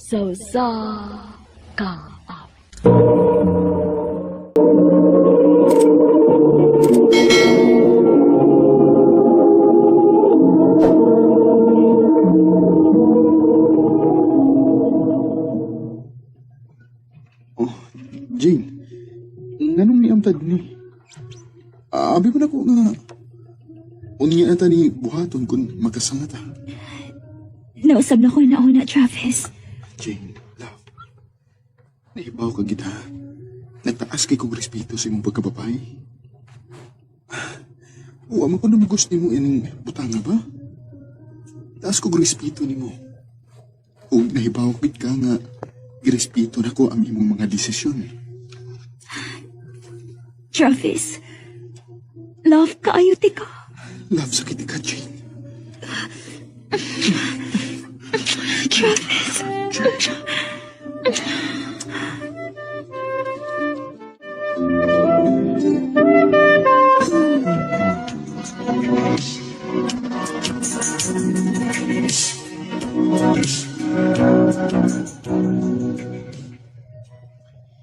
Sa usa ka awit. Oh, Jane. Nganong niamtad ni? Abi pa na ko nga unya na ta ni buhaton kung makasal na ta. Nausab na ko na una, Travis. Jane, love. Naibaw ka gid ha. Nagtaas kay kong respeto sa imong pagkababae. Wa man ko namugos nimo ining butanga ba? Taas kog respeto nimo. Ug nahibaw gid ka nga girespeto nako ang imong mga desisyon. Travis, love kaayo ti ka. Love sa kiti ka, Jane. Travis.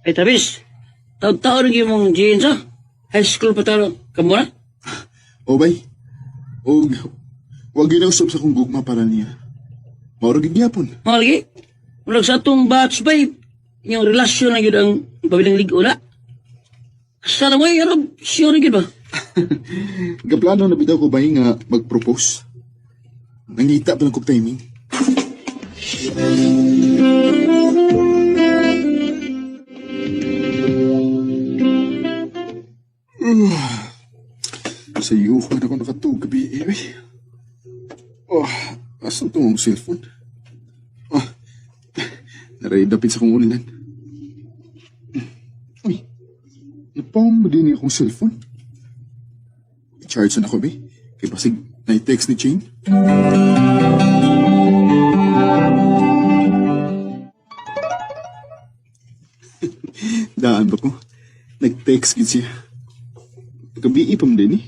Ay, Travis, taon-taon ang imong jeans, ha? High school pa tayo. Kamu na? O bay, og wag gyud usop sa akong gugma para niya. Mauro gid gyapon. Mga lagi. Mulag sa atong batch, bay. Inyong relasyon na yun ang pabiling ligo na. Sana mo, ano, sure na yun ba? Gaplano na bitaw ko bay nga mag-propose. Nangita pa lang kog timing. Sa iyo ko na ako nakatug gabi eh. Uy. Oh, asan tong cellphone? Oh, naray dapit sa kong ulan. Uy, napaw mo din akong cellphone. I-charge na ako, be. Kay basig na-text ni Jane. Daan ba ko? Nag-text gid siya. Gabi pa man din eh.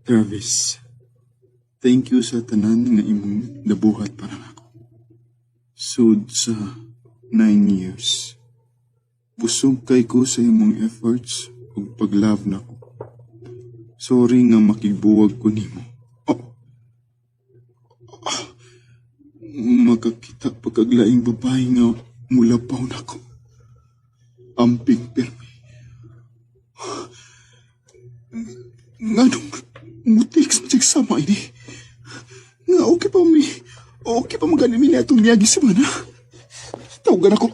Travis, thank you sa tanan nga imong nabuhat para nako. Sud sa 9 years. Busog kay ko sa imong efforts ug pag-love nako. Sorry nga makigbuwag ko nimo. Oh. Ah. Makakita pa kag laing babae nga mulapaw nako. Amping pirmi. Nganong mutext mo siya sama ini? Nga okay pa mi. Okay pa magani mi na itong niyagi sa mana. Tawagan ako.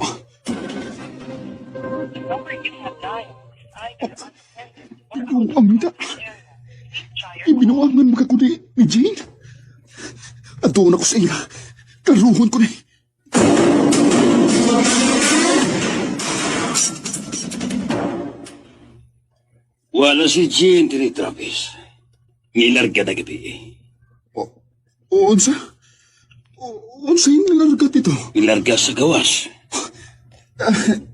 Oh, ang mita. Ibinuangan mo ka ni Jane. Adoon ako sa iya. Karuhon ko ni. Wala si Jean ni Travis. Nilarga na gabi eh. O, unsa? O, unsa yung nilarga, Tito? Nilarga sa gawas.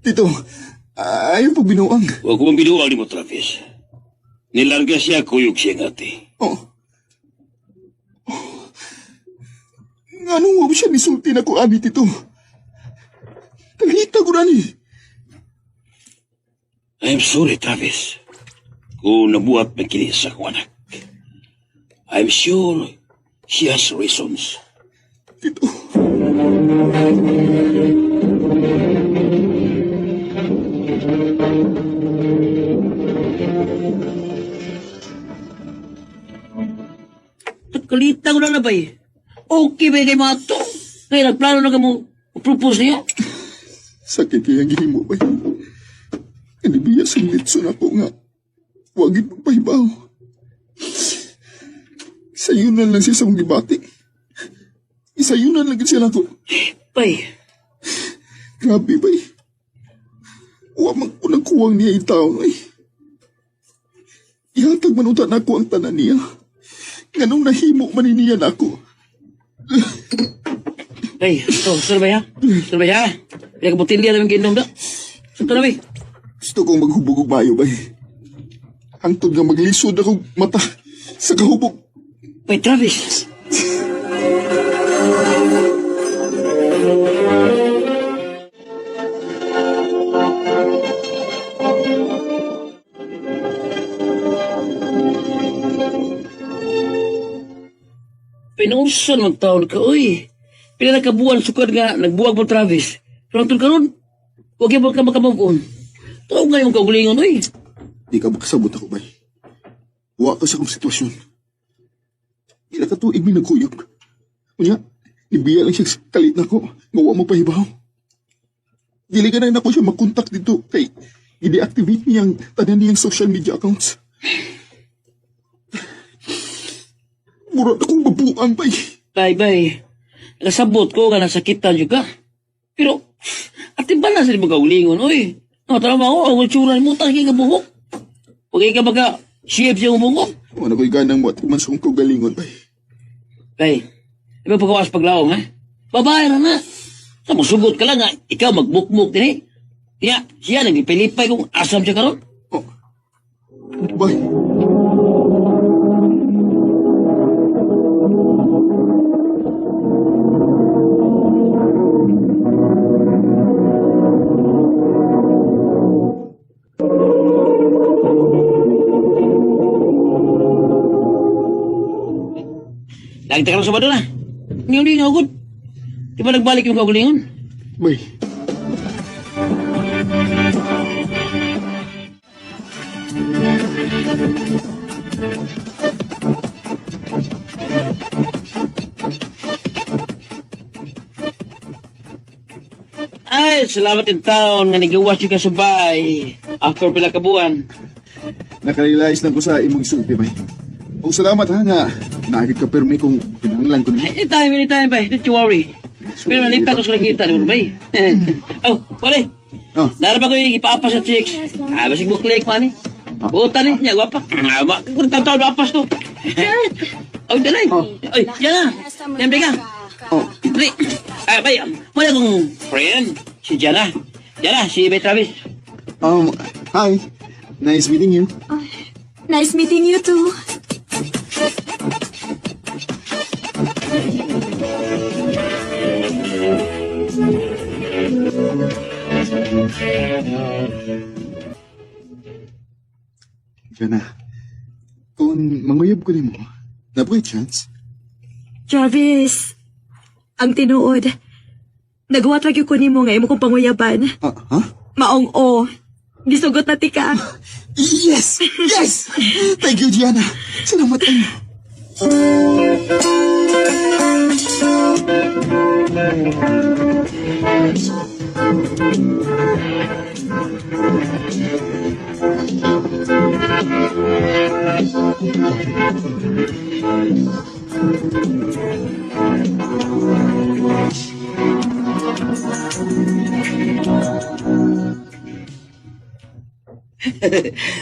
Tito, ayaw pag binuang. Huwag ko mong binuang ni mo, Travis. Nilarga siya, kuyog siya nga ate. Oh. Oh. Nganong wa mo siya nisulti na ko, ani, Tito? Talita ko na ni. I'm sorry, Travis. Kung nabuhat man kini sa akong anak. I'm sure she has reasons. Tito. Kalita ko na na ba eh. Okay ba kay mga to? Kaya nagplano na ka mo propose niya? Sakit kaya ang gihimo ba? Inibiya sa litson ako nga. Wagit magpahibaw. Isayunan lang siya sa mong gibati. Isayunan lang siya lang ko. Bay. Grabe, bay. Wa man ko nagkuwang niya yung tao, ay. Ihatag man unta nako ang tanan niya. Nganong nahimo man ni niya nako. Bay, ito, sir bay ha? Sir bay ha? Kaya kabutilya namin ginom da. Ito na bay. Gusto kong maghubog og mayo, bay. Hangtod nga maglisod ako mata sa kahubog. Bay, Travis. Pinuusan magtaon ka, uy. Pila na kabuan sukad nga nagbuwag mo, Travis. Pero ang karon, huwag yung ka makamove on. Tuog nga yung kaugalingon, uy. Di ka makasabot ako, bay. Wa ka sa akong sitwasyon. Ila ka tuig mi nagkuyog. Unya, nibiya lang siya sa kalit nako. Nga wa mo pahibaw. Dili ka na nako siya makontak dito kay i-deactivate niyang tanan niyang social media accounts. Mura na kong babuan, bay. Bay, bay. Nakasabot ko nga nasakitan yun ka. Pero, atin ba na sa ibang kaugalingon, uy? Ang trabaho, ang kultura mo, tangin ka buhok. Huwag ka maka, shape siyang buhok. Wala ko'y ganang mo at man sa akong kaugalingon, bay. Bay, iba pagkawas paglaom, ha? Babae na na. Sa musugot ka lang, ha? Ikaw magbukmuk din, eh. Kaya, siya naglipay-lipay kung asam siya karon. Oh. Bay. Lagi tayo sa na. Ngayon din ako. Di ba nagbalik yung kaugalingon? Bay. Ay, salamat in town nga nagawas yung kasabay. After pila ka buwan. Nakarealize lang ko sa imong sulti, bay. O salamat ha nga. Naagit ka permi kung kinahanglan ko niyo. Anytime, anytime, bay. Don't you worry. Pero nalipat ko sa nakita, di ba, bay? Oh, pare. Oh. Naraba ko yung ipaapas sa chicks. Ah, basig mo click, man eh. Buta ni, niya, gwapa. Ah, ma, kung taon apas to. Oh, dalay. Ay, yan na. Yan, ka. Oh, Dali. Ah, bay, wala kong friend. Si Jana. Jana, si Bay Travis. Hi. Nice meeting you. Nice meeting you too. Jana, kung manguyab ko nimo, napoy chance? Travis, ang tinuod. Nagawa lagi ko nimo nga imo kong panguyaban. Ah, ha? Maong o. Gisugot na tika. Yes! Yes! Thank you, Gianna. Salamat kayo.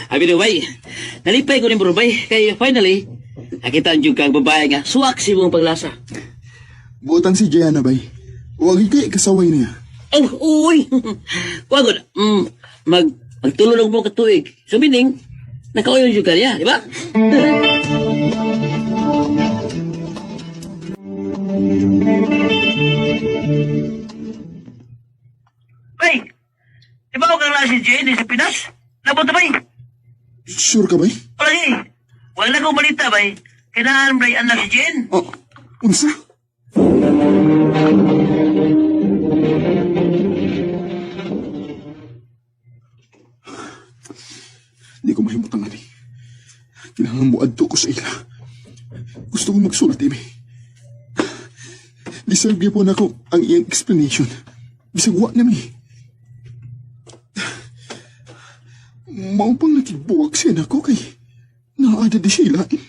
Abi do, bay. Nalipay ko ni bro, bay. Kay finally, nakita ang kang babae nga. Suwak si mong paglasa. Buotan si Gianna, bay. Huwag kay kasaway niya. Oh, uy. Kuha ko, mag, magtulog mo katuig. So meaning, nakauyon yung ka niya, di ba? Bay, di ba ako kang si Jane sa Pinas? Nabot na bay. Sure ka, bay? Wala eh. Wala kong balita bay. Kailangan bay anak si Jane. Oh, unsa? Di ko mahimutang ani. Kailangan mo adto ko sa ila. Gusto ko magsulti, bay. Deserve gyud po nako ang iyang explanation. Bisag wa na mi. Mao pang nakigbuwag siya nako kay naada di siya ilain.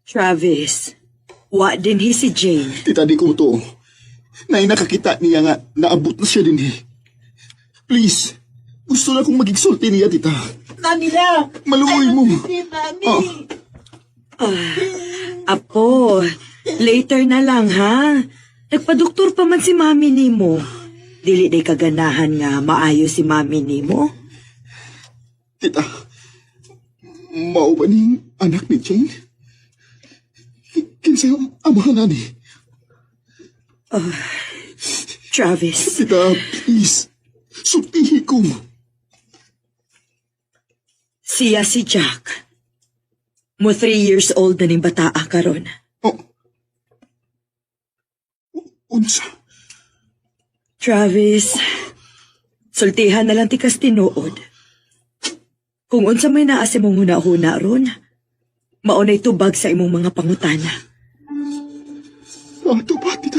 Travis, wa din hi si Jane. Tita, di ko to. Nay, nakakita niya nga, naabot na siya din eh. Please, gusto na kong magigsulti niya, tita. Mami lang. Maluoy mo. Si Mami. Oh, Apo, later na lang ha. Nagpadoktor pa man si mami nimo. Dili day kaganahan nga maayo si mami nimo. Tita, mao ba ning anak ni Jane? Kinsa ang amahan ani? Travis, Tita, please. Sultihi ko. Siya si Jack. Mo 3 years old na ning bataa karon. Oh. Unsa? Travis, sultihan na lang tikas tinuod. Kung unsa may naa sa imong huna-huna ron, maunay tubag sa imong mga pangutana. Ato ba, tita?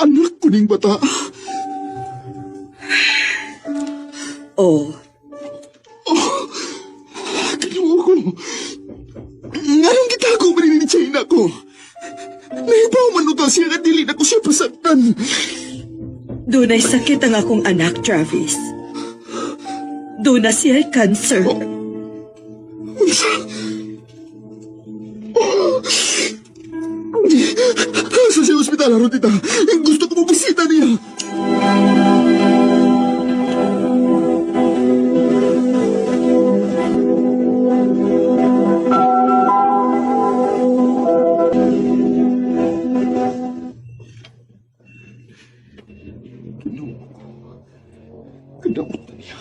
Anak ko ning bata. Oh, Kinuha ko. Nganong gitago man ni China ko? Nahibaw man uta siya nga dili na ko siya pasaktan. Dunay sakit ang akong anak, Travis. Duna siya cancer. Unsa? Oh! Asa siya ospital aron, tita? Gusto ko mabisita niya. Ginoo ko. Kadaot na niya.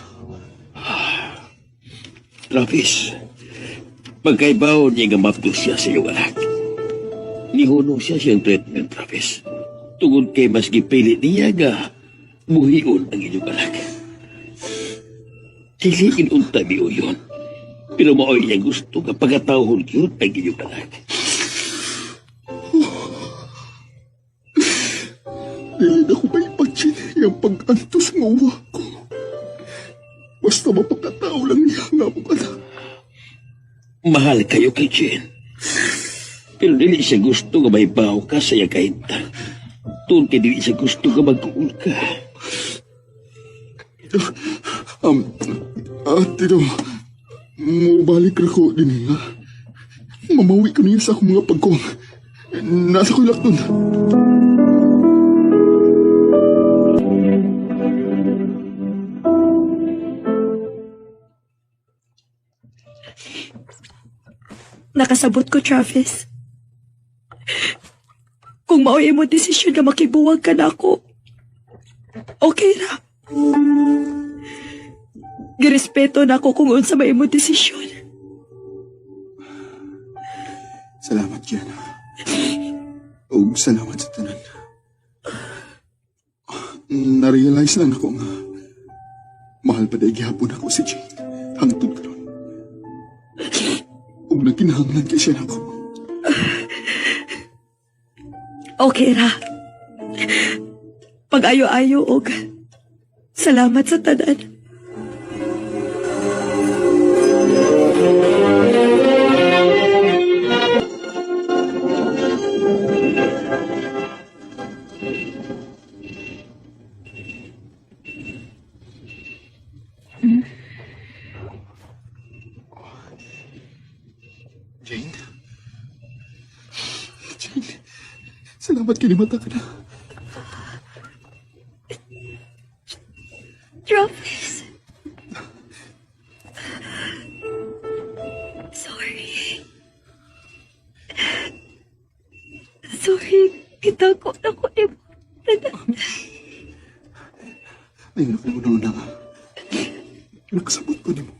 Travis, pagkaibaw niya nga mapdo siya sa iyong anak. Nihunong siya siyang treatment, Travis. Tungod kay mas gipili niya nga buhion ang inyong anak. Dili inunta ni Uyon. Pero maoy niya gusto nga pagkatawhon yun ang inyong anak. Dili na ko maipagsin yung pag-antos nga uwa ko. Basta mapagkatao lang niya nga akong anak. Mahal kayo kay Jen. Pero dili siya gusto nga mahibaw ka sa iyang kahintang. Tungod kay dili siya gusto nga magkuul ka. Tito, mubalik ra ko din ha. Mamawi ko niya sa akong mga pagkong. Nasa ko'y lakton. Nakasabot ko, Travis. Kung maoy mo desisyon na makibuwag ka na ako, okay ra. Girespeto na ako kung unsa may imo desisyon. Salamat, Gianna. Ug salamat sa tanan. Na-realize lang ako nga mahal pa dahil gihapon ako si Jane hangtod karon. Ug nagkinahanglan kay siya nako. Okay ra. Pag-ayo-ayo og salamat sa tanan. Jane? Jane, salamat kinimata ka na. Travis. Sorry. Sorry, kita ko na ko ni Ayun ako una nga. Nakasabot ko nimo.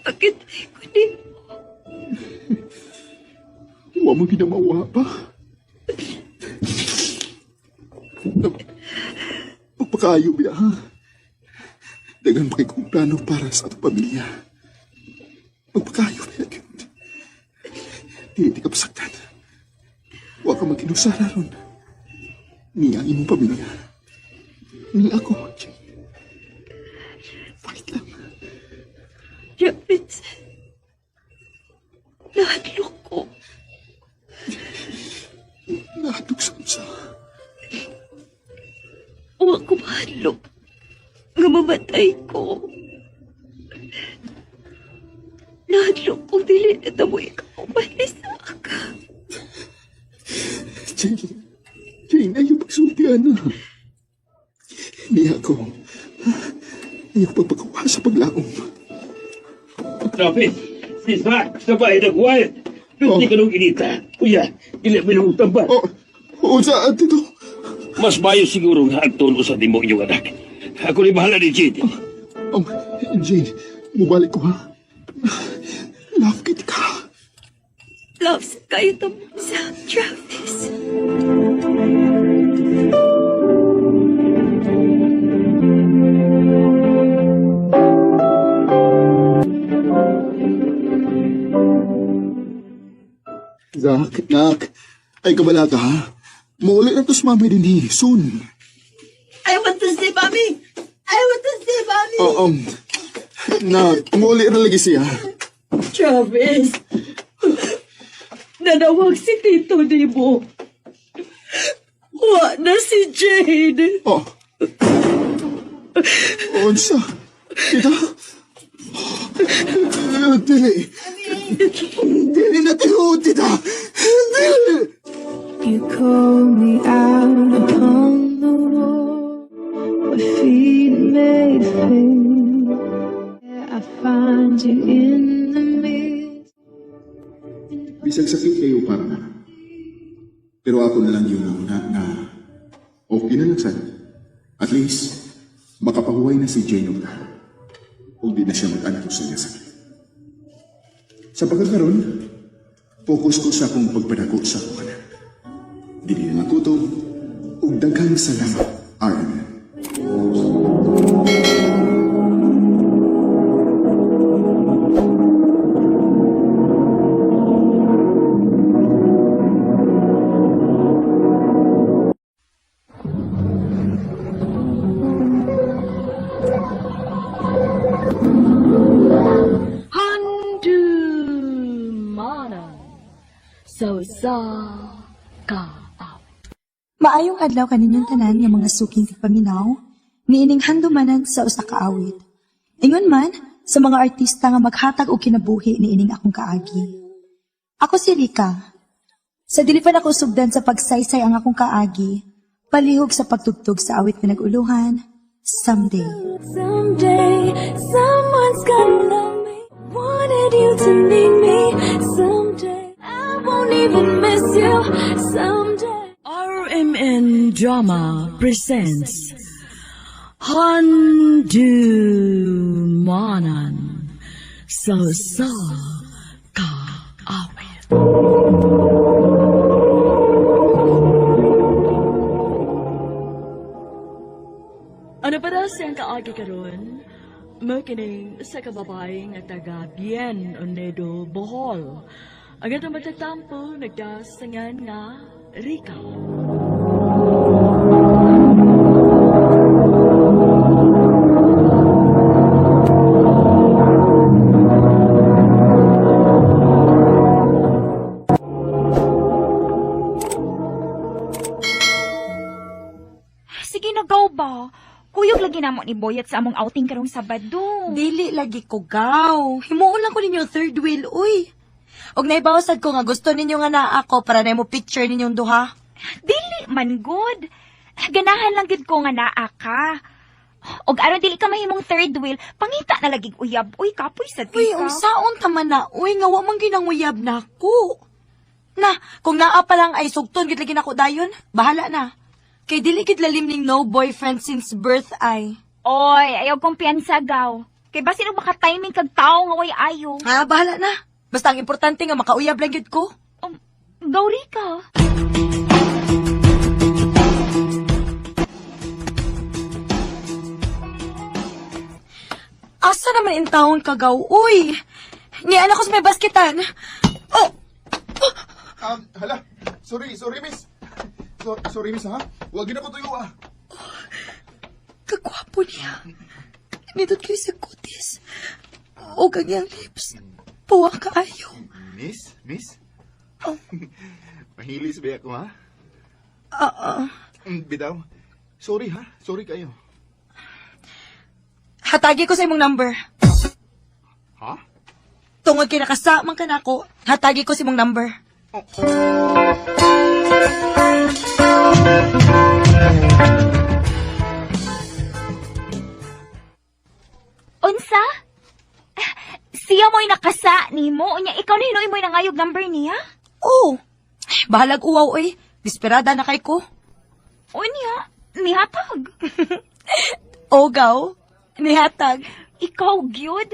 Bakit ko ni Wa mo ginamawa pa. Pagpakaayo biya, ha? Dagan pa kay kong plano para sa atong pamilya. Pagpakaayo biya, gyud. Di ka pasaktan. Wa ka magkinusara ron. Ni ang imong pamilya. Ni ako, Jane. Fight lang. Travis. Nahadlok ko. Nahadlok sa unsa. Wa ko mahadlok. Nga mamatay ko. Nahadlok kong dili na tamo ikaw malisak. Jane, Jane, ayaw pagsulti, ana. Ni ako. Ayaw pagpagawa sa paglaom. Travis, si Zack sa bahay ng Wild. Pwede ka nung inita. Kuya, dili mo nung tambal. Oh, unsa, Tito? Mas mayo siguro nga agtuon ko sa nimo inyong anak. Ako ni bahala ni Jade. Jane, mubalik ko ha. Love kit ka. Loves kayo to sa Travis. Zach, nak, ay kabala ka ha. Mauli na to sa mami din eh, soon. I want to see Mommy. I want to see Mommy. Oh, nak, mauli na lagi siya. Travis, nanawag si Tito nimo. Wa na si Jane. Oh. Unsa? Tita? Dili. Dili na tinuod, tita. Dili. You call me out upon the wall, my feet made fail. I find you in the mist. Bisag sakit kayo para na. Pero ako na lang yung una na okay na lang sana. At least, makapahuway na si Jane og dahil. Ug di na siya mag-antos sa iyang sakit. Sa pagkakaroon, focus ko sa akong pagpadako sa akong anak. Dili na magutom, ug daghang salamat, RMN. Handumanan sa usa ka Maayong adlaw kaninyong tanan nga mga suking tigpaminaw, niining handumanan sa usa ka awit. Ingon man sa mga artista nga maghatag og kinabuhi niining akong kaagi. Ako si Rika. Sa dili pa nako sugdan sa pagsaysay ang akong kaagi, palihog sa pagtugtog sa awit nga nag-uluhan, Someday. Someday, someone's gonna love me. Wanted you to need me. Someday, I won't even miss you. Someday. RMN Drama presents Handumanan sa usa ka awit. Ano pa daw siyang kaagi karon? Mo kining sa kababae nga taga Bien Onedo, Bohol. Ang atong matatampo nagdasangan nga Rika. Sige na, gaw ba? Kuyog lagi namo ni Boyet sa among outing karong Sabado. Dili lagi ko gaw. Himuon lang ko ninyo third wheel, uy. Og naibaw sad ko nga gusto ninyo nga naa ako para na mo picture ninyong duha. Dili man good. Ganahan lang gid ko nga naa ka. Og aron dili ka mahimong third wheel, pangita na lagi uyab. Uy, kapoy sad Uy, ka. unsaon ta man na, uy, nga wa man ginanguyab nako. Na, kung naa pa lang ay sugton gid lagi nako dayon, bahala na. Kay dili gid lalim ning no boyfriend since birth ay. Oy, ayaw kumpiyansa gaw. Kay basin og maka timing kag tawo nga way ayo. Ah, bahala na. Basta ang importante nga makauyab lang gyud ko. Gaw Rika. Asa naman in taon ka gaw, uy? Niyan ako sa may basketan. Oh, Hala, sorry, sorry miss. Sorry miss ha. Huwag na ko tuyo ah. kagwapo niya. Nindot kayo sa kutis. O ang iyang lips. Puwa kaayo. Miss, miss? Mahilis ba ako ha? Ah, ah. Bidaw. Sorry ha, sorry kayo. Hatagi ko sa imong number. Ha? Tungod kay nakasamang ka nako, hatagi ko sa imong number. Unsa? Siya mo'y nakasa nimo, unya ikaw na hinuoy mo'y nangayog number niya? Oh, bahalag uwaw oy. Desperada na kay ko. Unya, nihatag. Ogaw, nihatag. Ikaw gyud.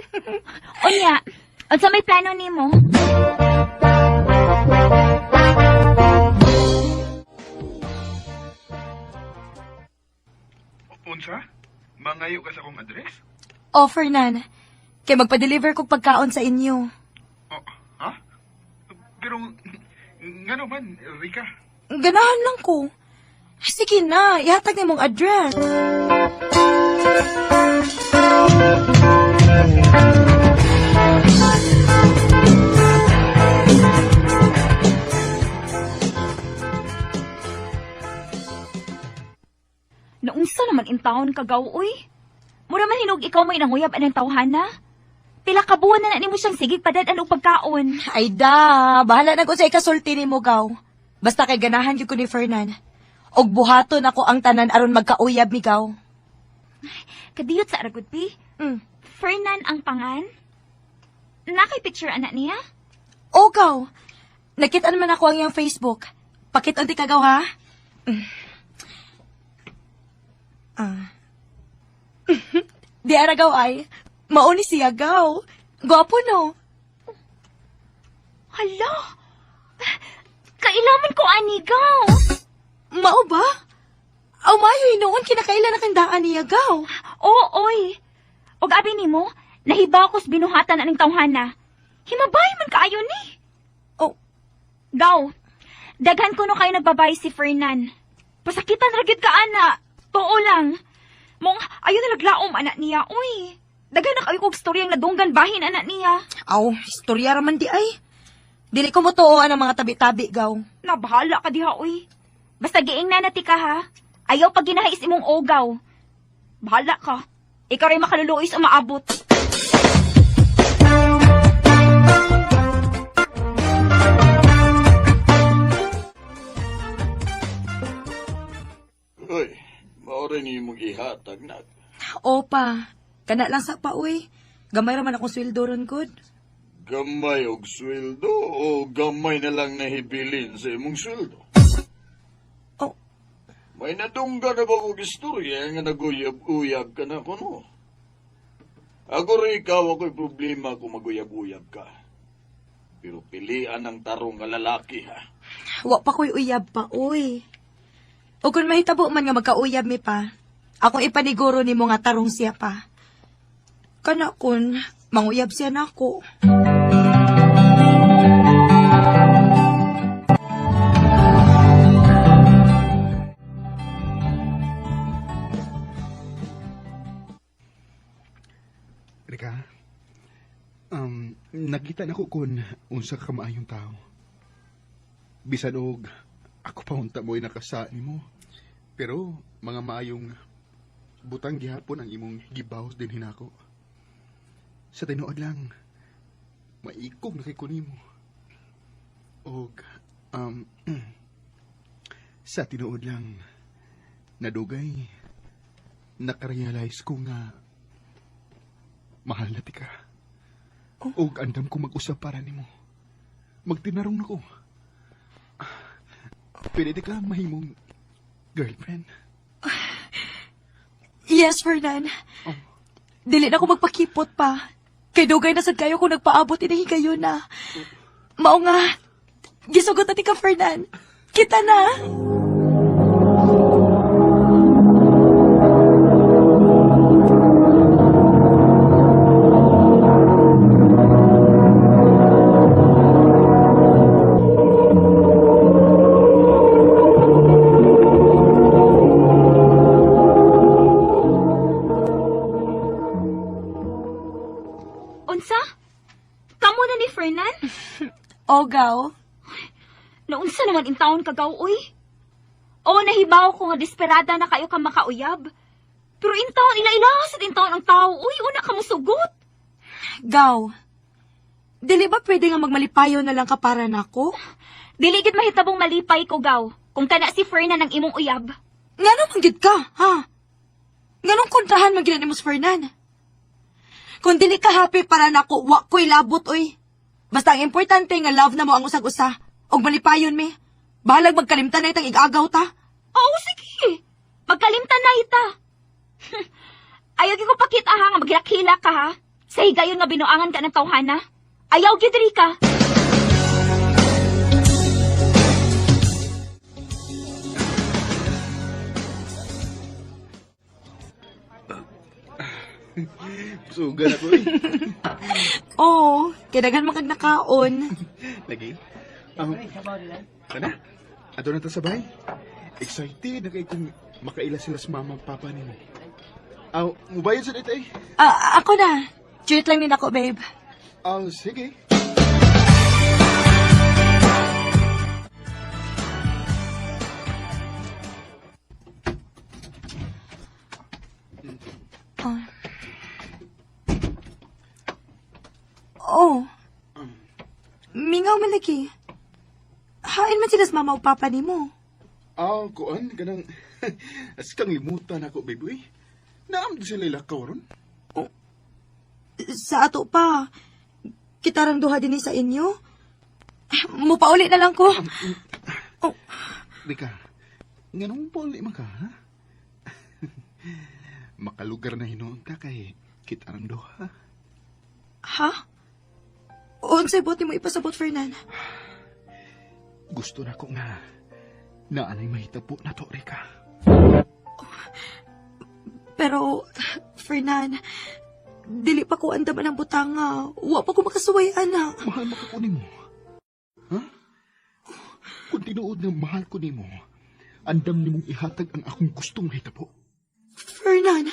Unya, unsa may plano nimo? Unsa? Mangayo ka sa akong address? Oh, Fernan. Kay magpa-deliver kog pagkaon sa inyo. Oh, ha? Pero, ngano man, Rika? Ganahan lang ko. Sige na, ihatag ni mong address. Naunsa naman in taon kagaw, uy? Mura man hinog ikaw mo'y nanguyab anang tawhana. Pila ka buwan na na nimo siyang sigig padad-an og pagkaon. Ay da, bahala na ko sa ikasulti nimo gaw. Basta kay ganahan gyud ko ni Fernan. Og buhaton ako ang tanan aron magkauyab mi gaw. Kadiyot sa aragod, pi. Fernan ang pangan? Nakay picture anak niya? O gaw. Nakita naman ako ang iyang Facebook. Pakit-on ti kagaw ha. Ah. Di ara gaw ay. Mao ni siya gaw. Gwapo no. Hala! Kailaman ko anigaw! Mao ba? Aw mayo noon kinakaila na kandaan niya gaw. Oo, oy. Og abi nimo, nahibaw ko sa binuhatan aning tawhana. Himabay man kaayo ni. Oh, Gaw, daghan kuno kayo nagbabay si Fernan. Pasakitan ra gyud ka ana. Tuo lang. Mong ayo na naglaom anak niya, uy. Daghan na kayo kog storyang nadunggan bahin anak niya. Aw, istorya ra man di ay. Dili ko motuoan ang mga tabi-tabi gaw. Nabahala ka diha, uy. Basta giing na nati ka, ha? Ayaw pag ginahis imong ogaw. Bahala ka. Ikaw rin makaluluoy sa umaabot. Uy, maura ni imong gihatag na. Opa, kana lang sa pa uy. Gamay ra man akong sweldo ron gud. Gamay og sweldo o gamay na lang nahibilin sa imong sweldo? Oh, May nadungga na ba kong istorya nga naguyab-uyab ka na kuno? Ako rin ikaw ako'y problema kung maguyab-uyab ka. Pero pilian ang tarong nga lalaki ha. wa pa ko'y uyab pa uy. O kung mahitabo man nga magkauyab mi pa, akong ipaniguro nimo nga tarong siya pa. Kana kun manguyab siya nako. Rika, nakita na ko kung unsa ka maayong tao. Bisan og ako pa unta mo'y nakasa nimo. Pero mga maayong butang gihapon ang imong gibaws din hinako. Sa tinuod lang, maikog na kay ko nimo. Og sa tinuod lang, nadugay, nakarealize ko nga mahal na ti ka. Og andam ko mag-usap para nimo. Magtinarong na ko. Pwede ka mahimong girlfriend. Yes, Fernan. Oh. Dili na ko magpakipot pa. Kay dugay na sad kayo kung nagpaabot ini kayo na. Mao nga, gisugot na ti ka, Fernan. Kita na. Unsa? Kamo na ni Fernan? Ogaw. Naunsa naman in taon kagaw, uy? Oo, nahibaw ko nga desperada na kayo ka makauyab. Pero in taon, ila-ila sa in taon ang tao, uy, una ka musugot. Gaw. Dili ba pwede nga magmalipayo na lang ka para nako? Dili gid mahitabong malipay ko, gaw. Kung kana si Fernan ang imong uyab. Ngano man gid ka, ha? Nganong kontrahan man gid nimo si Fernan? Kung dili ka happy para nako, wa ko'y labot, oy. Basta ang importante nga love na mo ang usag-usa. Og malipayon mi. Bahalag magkalimtan na itang igagaw ta. Oo, sige. Magkalimtan na ita. Ayaw gyud ko pakita ha, nga maghilak-hilak ka ha. Sa higayon nga binuangan ka ng tawhana. Ayaw gyud diri ka. Sugan ako eh. Oo, kay daghan man kag nakaon. Lagi. Kana? Ato na ta sa bahay. Excited na kay kung makaila sila sa mama at papa nimo. Aw, mubayad sa dito eh. Ah, ako na. Treat lang din ako, babe. Aw, sige. Oh. Mingaw man lagi. Hain man sila sa mama o papa nimo. Aw, kuan kanang as kang limutan ako, baby. Naam di sila ilakaw ron. Sa ato pa. Kitarang duha din sa inyo. Mupauli na lang ko. Oh, Rika, nganong pauli man ka, ha? Makalugar na hinuon ta kay kitarang duha. Ha? Unsay buot nimo ipasabot, Fernan? Gusto na ko nga naanay mahitabo na to, Rika. Pero, Fernan, dili pa ko andaman ang butanga. Wa pa ko makasuway, ana. Mahal mo ka ko nimo. Ha? Kung tinuod na mahal ko nimo, andam nimong ihatag ang akong gustong mahitabo. Fernan!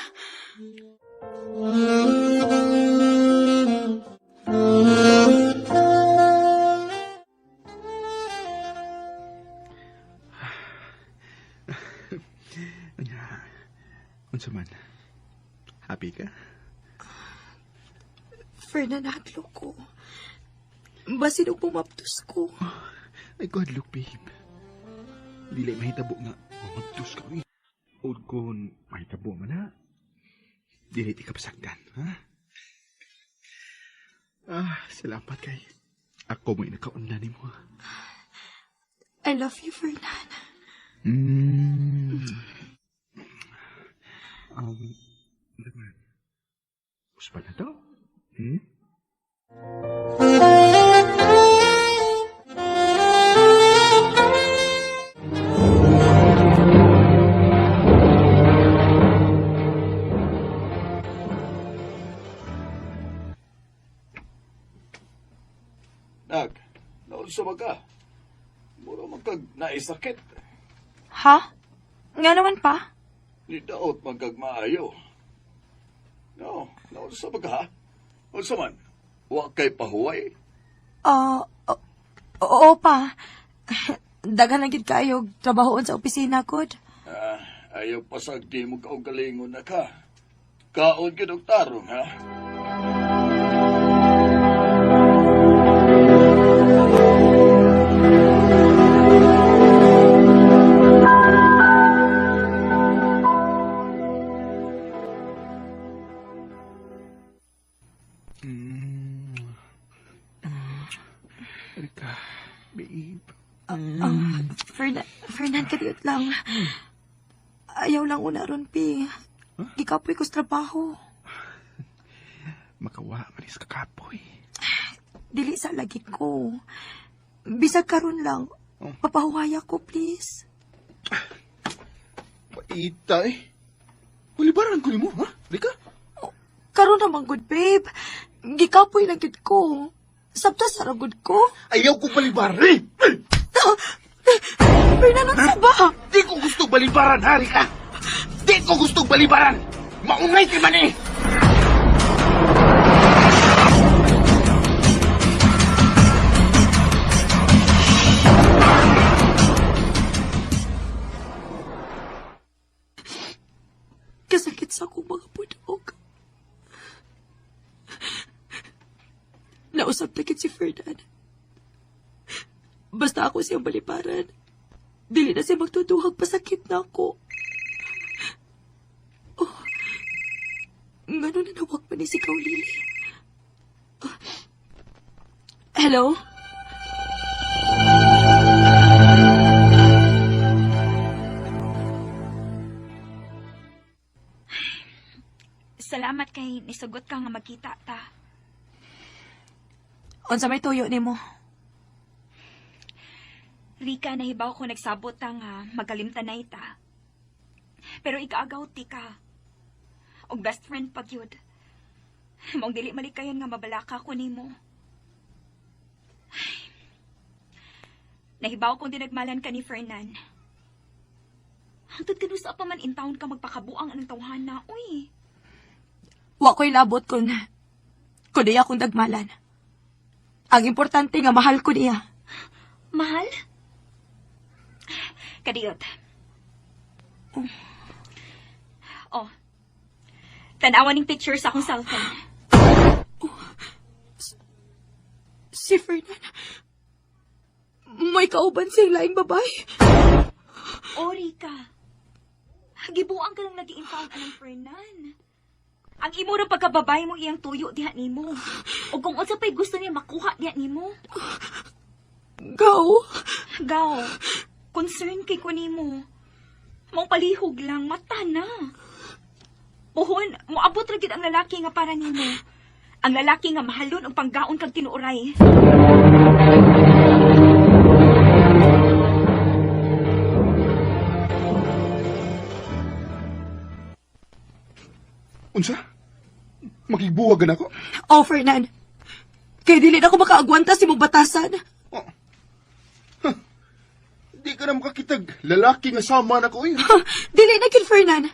Anya, unsa man? Happy ka? Fernan, hadlok ko. Basin og pumaptos ko. Ay, God, look, babe. Dili mahitabo nga mamagtos ka, eh. O kung mahitabo man, ha? Dili ti ka pasagdan, ha? Ah, salamat kay. Ako mo'y nakaunla nimo. I love you, Fernan. Naman. Uspa na to? Hmm? Nag, naunsa ba ka? Mura man kag naisakit. Ha? Nga naman pa? Ni daot man kag maayo. No, naunsa ba ka? Unsa man? Wa kay pahuway? Ah, oo pa. Daghan lang gid kayo trabahoon sa opisina kod. Ah, ayaw pasag di mo kaugalingon na ka. Kaon gyud og tarong, ha? Rika, babe. Fernan, Fernan, kadiyot lang. Ayaw lang una ron, pi. Gikapoy ko sa trabaho. Makawa, manis ka kapoy. Dili sa lagi ko. Bisag karon lang. Oh. Papahuwaya ko, please. Paita eh. Ulibaran ko nimo, ha? Rika? Karon naman, good babe. Gikapoy lang gid ko. Sabta sa ragod ko. Ayaw ko balibaran eh! Fernan, unsa ba? Di ko gusto balibaran, ha, Rika? Di ko gusto balibaran! Maungay ka man eh! Kasakit sa akong mga punog. Nausap na kit si Fernan. Basta ako siyang baliparan. Dili na siya magtutuhag pasakit na ako. Oh, ngano na Gitawag pa ni si Kaulili. Hello? Salamat kay nisugot ka nga magkita ta. Unsa may tuyo nimo? Rika, nahibaw ko nagsabot ta nga magalimtanay ta. Pero ikaagaw ti ka. Og best friend pag yun. Maong dili malikayan nga mabalaka ko nimo. Ay. Nahibaw kong dinagmalan ka ni Fernan. Hangtod kanusa pa man in town ka magpakabuang anang tawhana, uy. Wa ko'y labot kun iya akong dagmalan. Ang importante nga mahal ko niya. Mahal? Kadiyot. Oh. Tanawan ning picture sa akong cellphone. Si Fernan. May kauban siyang laing babae. O, Rika. Gibuang ka lang lagi in town anang Fernan. Ang imo ra pagkababay mo iyang tuyo diha nimo. O kung unsa pa'y gusto niya makuha diha nimo. Gaw. Gaw, concern kay ko nimo. Mong palihog lang, mata na. Pohon, moabot ra gid ang lalaki nga para nimo. Ang lalaki nga mahalon og panggaon kag tinuoray. Unsa? Makigbuwag na ako? Oh, Fernan. Kay dili na ako makaagwanta sa imong batasan. Oh. Huh. Di ka na makakitag lalaki nga sama na ko. Eh. Dili na kid Fernan.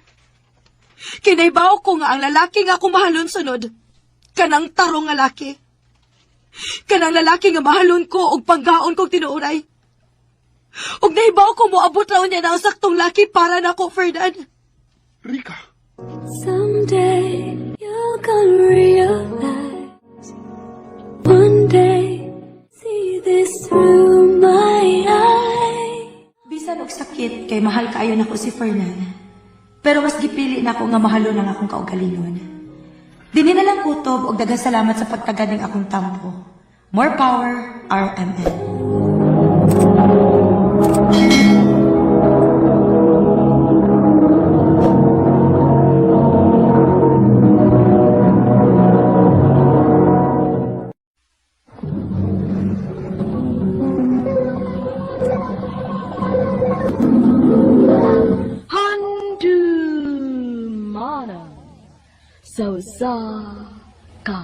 Kinaybaw ko nga ang lalaki nga akong mahalon sunod. Kanang tarong nga laki. Kanang lalaki nga mahalon ko og panggaon kog tinuoray. Og nahibaw ko moabot raon niya na ang saktong laki para nako, Fernan. Rika, Someday you're gonna realize. One day, see this through my eyes. Bisan og sakit kay mahal kaayo nako si Fernan. Pero mas gipili nako nga mahalon ang akong kaugalingon. Dinhi na lang kutob og daghang salamat sa pagtagad ning akong tampo. More power, RMN. Handumana sa usa ka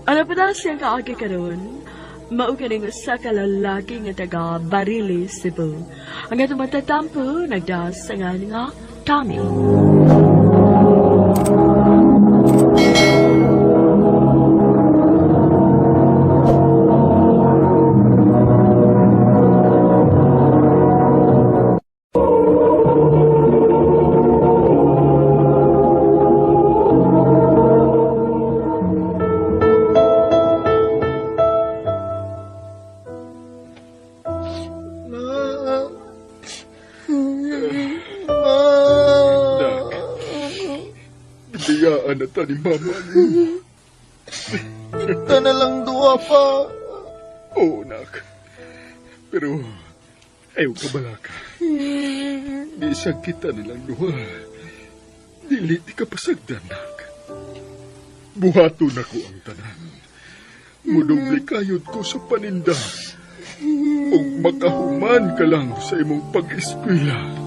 Ano pa na siyang kaagi karon? Mao kaning usa ka lalaki nga taga Barili, Cebu. Ang atong matatampo nagdasangan nga Tommy. Nak. Biyaan na ta ni mama ni. Kita na lang duwa pa. Oo, nak. Pero, ayaw ka balaka. Bisag kita nilang duha. Dili di ka pasagdan, nak. Buhato na ko ang tanan. Mudubli kayod ko sa paninda. Ug makahuman ka lang sa imong pag-eskwela.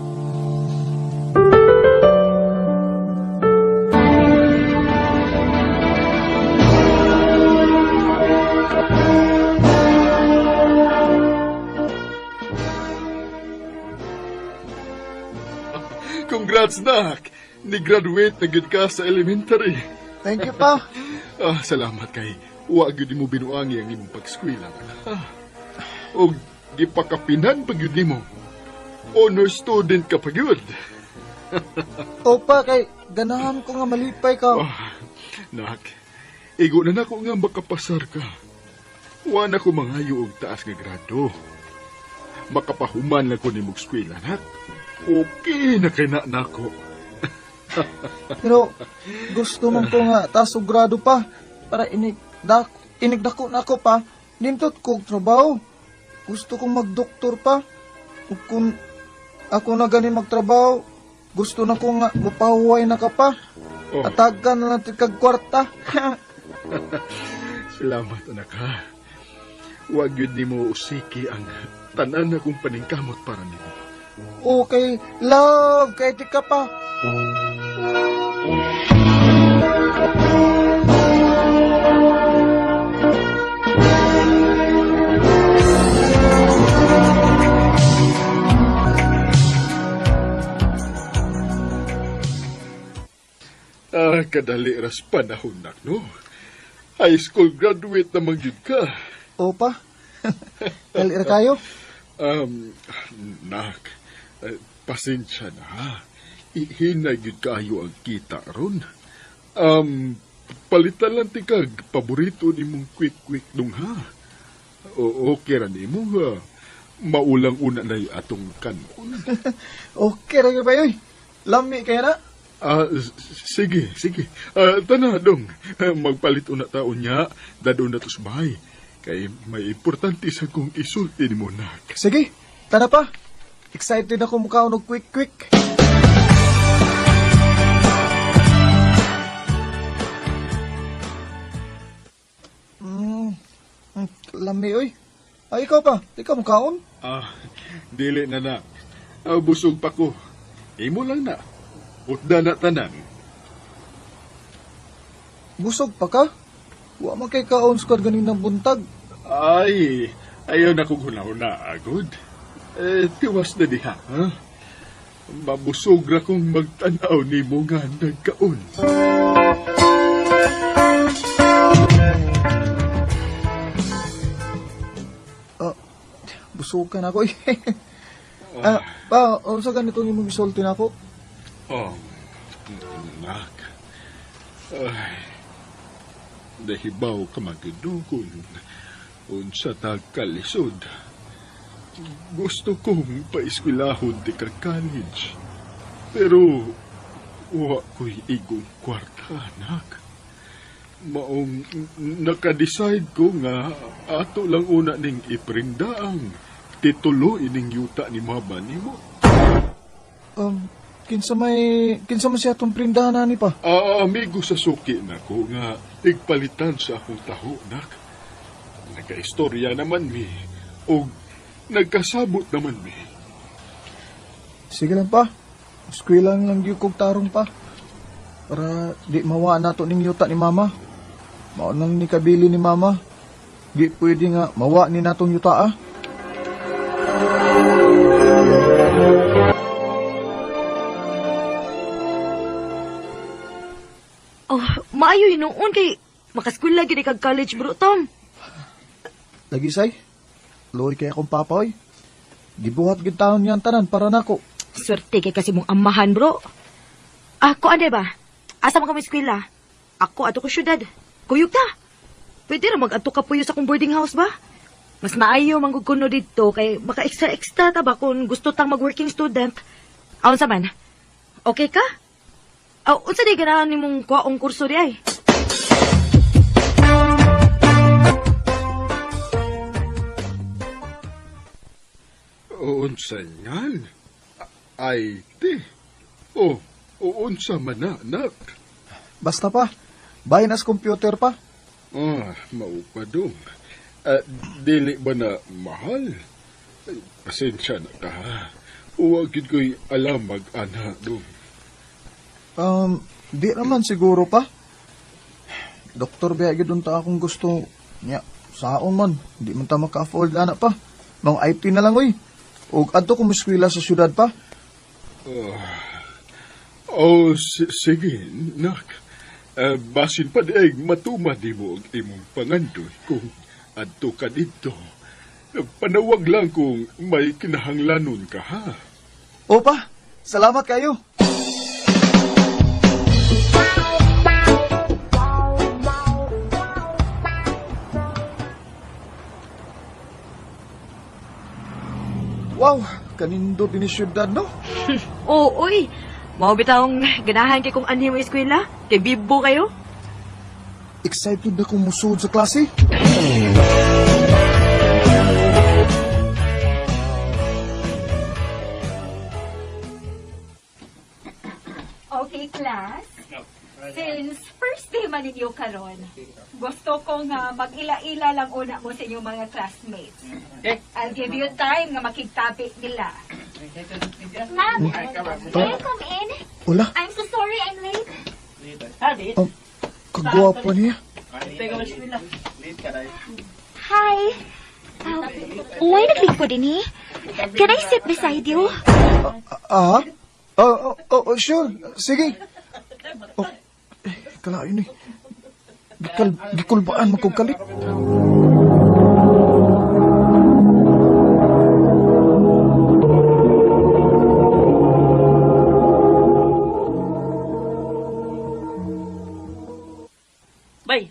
Congrats, nak! Ni-graduate na gid ka sa elementary. Thank you pa. Ah, salamat kay wa gyud nimo binuangi ang imong pag-eskwela. Ah. Og gipakapinan pa gyud nimo. Honor student ka pa gyud. Opa, kay ganahan ko nga malipay ka. Ah, nak, igo na nako nga makapasar ka. Wa na ko mangayo og taas nga grado. Makapahuman lang ko nimong eskwela, nak. Okay na kay na nako. Pero gusto man ko nga taas og grado pa para inigdako na ako pa nindot kog trabaho. Gusto kong magdoktor pa. Ug kung ako na ganin magtrabaho, gusto na ko nga mupahuway na ka pa. Oh. Atagan na lang kag kwarta. Salamat, anak ha. Wag yun nimo usiki ang tanan na kong paningkamot para nimo. Okay, love, kay di ka pa. Ah, kadali ras panahon nak, no? High school graduate naman yun ka. Opa. Dali ra kayo. Nak, pasensya na ha. Ihinay yun kayo ang kita ron. Palitan lang ti kag paborito ni mong quick-quick nung ha. O, okay ra nimo ha. Maulang una na atong kanon. Okay ra gyud ba yoy? Lami kay na. Ah, sige, sige. Tana, dong. Magpalit una taon niya, dadon na to sa bahay. Kay may importante sa kong isulti ni mo, nak. Sige, tara pa. Excited ako mukhaon og quick quick. Mm, lami oy. Ay, ikaw pa, di ka mukaon? Ah, dili na na. Busog pa ko. Imo lang na. Utda na tanan. Busog pa ka? Wa man kay kaon squad ganinang buntag. Ay, ayaw na kong huna-huna, agod. Eh, tiwas na diha, ha? Mabusog ra kong magtanaw ni mo nga nagkaon. Busog ka na ako. Ah, pa, unsa ganitong imong gisulti nako? Oh, nak. Ay, nahibaw ka magyud kung unsa ta kalisod. Gusto kong paeskwelahon di ka college. Pero wa ko'y igong kwarta, anak. Maong nakadecide ko nga ato lang una ning iprinda ang titulo ining yuta ni mama nimo. Kinsa man siya atong prindahan ani pa? Amigo sa suki nako nga igpalitan sa akong taho, nak. Nagkaistorya naman mi og nagkasabot naman mi. Sige lang pa. Eskwela lang gyud kog tarong pa. Para di mawa nato ning yuta ni mama. Mao nang ni kabili ni mama. Di pwede nga mawa ni natong yuta ah. Oh, maayo hinuon kay makaskwela gyud kag college bro Tom. Lagi say. Luoy kay akong papa oy. Gibuhat gyud taon niyang tanan para nako. Swerte kay kasi mong amahan bro. Ako ande ba? Asa man kami eskwela? Ako ato ko syudad. Kuyog ta. Pwede ra mag-adto ka puyo sa akong boarding house ba? Mas maayo manggug kuno didto kay maka extra extra ta ba kung gusto tang mag-working student. Aon sa man? Okay ka? Aw, unsa di ganahan nimong kuwaong kurso di ay? Unsa ngan? Ay, ti. Oh, unsa man na, anak. Basta pa. Bahin as computer pa. Ah, mao pa dong. Dili ba na mahal? Ay, pasensya na ka, ha. Huwag gid ko'y alam mag-ana dong. Di naman siguro pa. Doktor biya gyud unta akong gusto niya. Saon man, di man ta maka-afford ana pa. Mga IT na lang oy. Og adto ko moeskwela sa syudad pa. Oh, sige, nak. Basin pa di ay matuma di mo ang imong pangandoy kung adto ka didto. Panawag lang kung may kinahanglanon ka, ha? Opa, salamat kayo. Wow! Kanindot ini syudad, no? Oo, oy. Mao bitawng ganahan kay kung anhi mo eskwela. Kay bibo kayo. Excited na kong musuod sa klase. Okay, class. Since first day man ninyo karon, gusto ko nga mag-ila-ila lang una mo sa inyong mga classmates. Okay. I'll give you time nga makigtabi nila. Ma'am, may I come in? Hola, I'm so sorry I'm late. ang kagwapo niya. Hi. Why naglingkod din eh? Can I sit beside you? Ah? Oh, oh, oh, sure. Sige. Oh, eh, kalain eh. Gikulbaan mo kong kalit. Bay,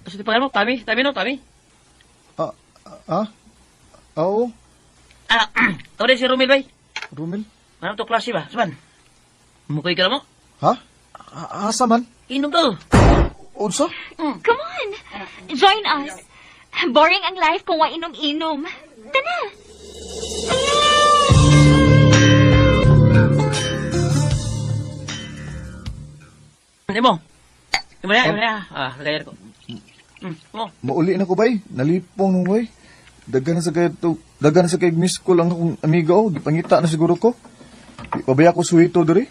asa di pangalan mo? Tami? Tami no? Tami? Ah, ah? Oo, Ah, tawag din si Romel, bay. Romel. Manam to klase ba? Saban? Mukoy ka na mo? Ha? Asa man? Inom to. Unsa? Come on. Join us. Boring ang life kung wa inom-inom. Tana. Imo. Imo na, imo na. Ah, kagayar ko. Mo. Mauli na ko bay. Nalipong nung bay. Dagan na sa kay to, dagan na sa kay miss ko lang akong amiga oh, gipangita na siguro ko. Di pa ba ako suwito diri?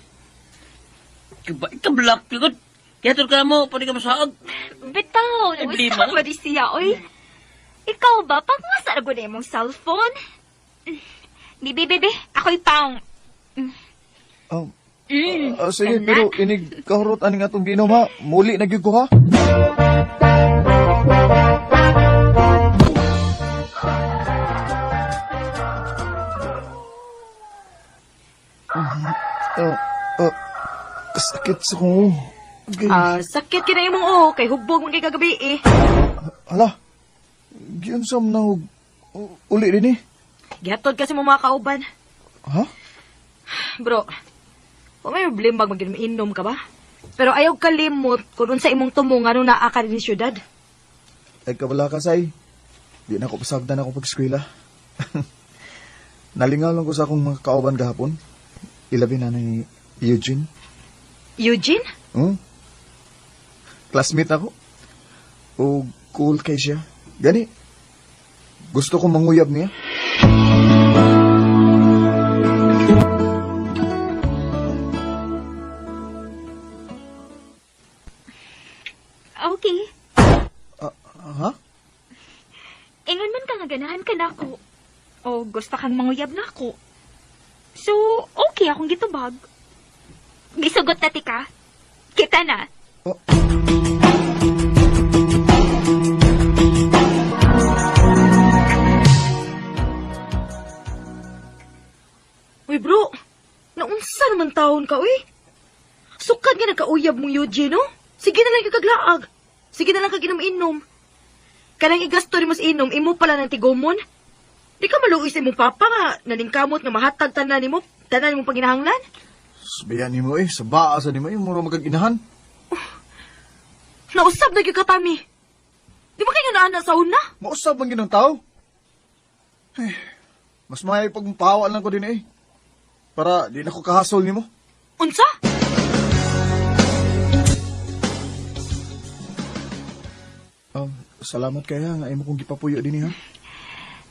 Kiba, ikablak, good. Kaya ka mo, pwede ka masaag. Bitaw, Hindi nawisa man. ba di siya, oy? Ikaw ba, pag masa na imong cellphone? Bibi, bibi, ako'y paong. Oh. Sige, pero inig kahurot ani nga atong giinom ha. Muli na gyud ko ha. Sakit sa kong. Okay. Ah, sakit kina imong oo kay hubog man kay kagabi eh. Hala. Giunsam na og uli din eh. Gihatod kasi mo mga kauban. Ha? Bro, wa may problema mag-inom ka ba? Pero ayaw kalimot kung unsa imong tumo ngano naa ka din syudad. Ay kabala ka say. Di na ako pasagdan ako pag-eskwela. Nalingaw lang ko sa akong mga kauban gahapon. Ilabi na ni Eugene. Eugene? Hmm? Classmate ako. O cool kay siya. Gani. Gusto kong manguyab niya. Okay. Ha? Ingon man ka nga ganahan ka nako. O gusto kang manguyab nako. So, okay akong gitubag. Gisugot na tika. Kita na. Oh. Uy bro, naunsa naman taon ka uy? Sukad nga nagkauyab mong Eugene, no? Sige na lang kaglaag. Sige na lang kag inom-inom. Kanang igasto nimo sa inom, imo pala ng tigomon. Di ka maluoy sa imong papa nga naningkamot nga mahatag tanan nimo, tanan nimong panginahanglan. Sabihan nimo eh, sa baa sa nimo eh, mura magkaginahan. Nausab na gyud ka tami. Di ba kayo nga naa sa una? Mausab man ginang tao. Eh, mas may pagpawa lang ko din eh. Para di na ko kahasol nimo. Unsa? Salamat kaya nga imo kong gipapuyo din eh, ha.